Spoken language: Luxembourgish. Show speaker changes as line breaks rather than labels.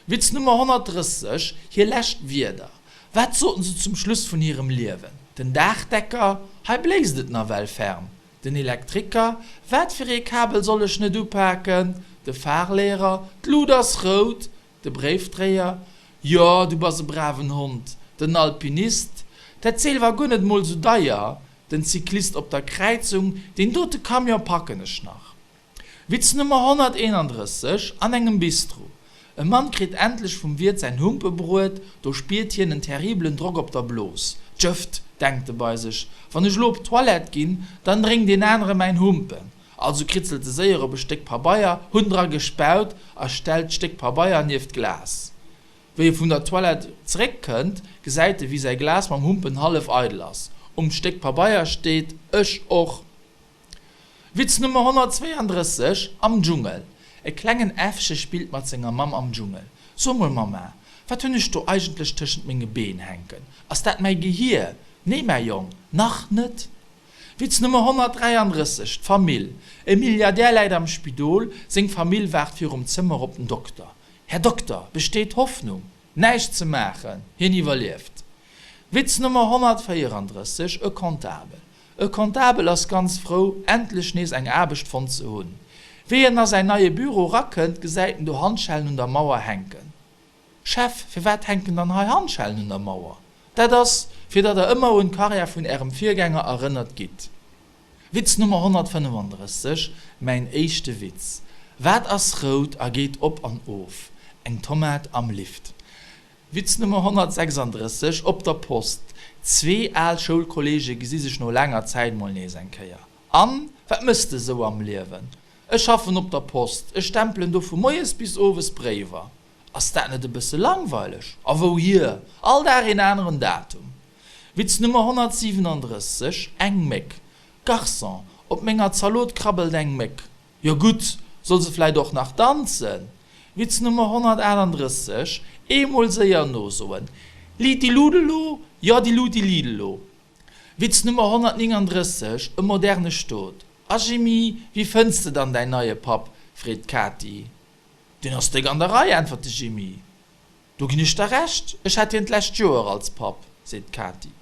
Witz Nummer 130, Hir lescht Wierder. Wat soten se zum Schluss vun hirem Liewen? Den Daachdecker, Hei bléist et nawell ferm. Den Elektriker, Wat fir ee Kabel soll ech net upaken? De Fahrlehrer, D'Lut ass rout. De Bréifdréier, Jo, du bass e braven Hond. Den Alpinist, Dat Zeel war guer net mol sou deier. Den Cyclist op der Kräizung, Deen dote Camion packen ech nach. Witz Nummer 131, An engem Bistro. E Mann kritt endlech vum Wiert säin Humpebruet, do spiert hien en terribelen Drock op der Blos. Tjëft, denkt e bei sech, wann ech elo op d'Toilette ginn, dann drénkt een anere mäin Humpen. Also kritzelt e séier op e Stéck Pabeier, hunn dra gespaut a stellt d'Stéck Pabeier nieft d'Glas. Wéi e vun der Toilette zeréck kënnt, gesäit e wéi säi Glas mam Humpen hallef eidel ass. Um Stéck Pabeier steet, Ech och. Witz Nummer 132, Am Dschungel. E klengen Äffche spillt mat senger Mamm am Dschungel. So mol Mamma, wat hunn ech do eigentlech tëschent menge Been hänken? Ass dat mäi Gehier? Nee mäi Jong, nach net. Witz Nummer 133, D'Famill. E Milliardär läit am Spidol, seng Famill waart virum Zëmmer op den Dokter. Här Dokter, besteet Hoffnung? Näischt ze maachen, hien iwwerlieft. Witz Nummer 134, E Comptabel. E Comptabel ass ganz frou, endlech nees eng Aarbecht fonnt ze hunn. Wéi en a säin neie Büro rakënnt, gesäit en do Handschellen un der Mauer hänken. Chef, firwat hänken dann hei Handschellen un der Mauer? Dat ass, fir datt der ëmmer un d'Karriär vun ärem Virgänger erënnert gitt. Witz Nummer 135, Mäin éischte Witz, Wat ass rout a geet op an of? Eng Tomat am Lift. Witz Nummer 136, Op der Post, Zwee al Schoulkolleege gesi sech no laanger Zäit mol nees eng Kéier. An, wat mëss de sou am Liewen? Ech schaffen op der Post, ech stempelen do vu moies bis owes Bréiwer. Ass dat net e bësse langweileg? A wouhier? All Dag een aneren Datum. Witz Nummer 137, Eng Méck. Garçon, op menger Zalot krabbelt eng Méck. Jo gutt, soll se vläit och nach danzen? Witz Nummer 138, Eemol séier nosoen, Liitiludelo, jo di Luutilidelo. Witz Nummer 139, E moderne Stot. A Jimmy, wéi fënns de dann däin neie Papp? freet d'Kati. Deen ass déck an der Rei, äntwert de Jimmy. Do ginn ech der Recht, ech hat hien d'lescht Joer als Papp, seet d'Kati.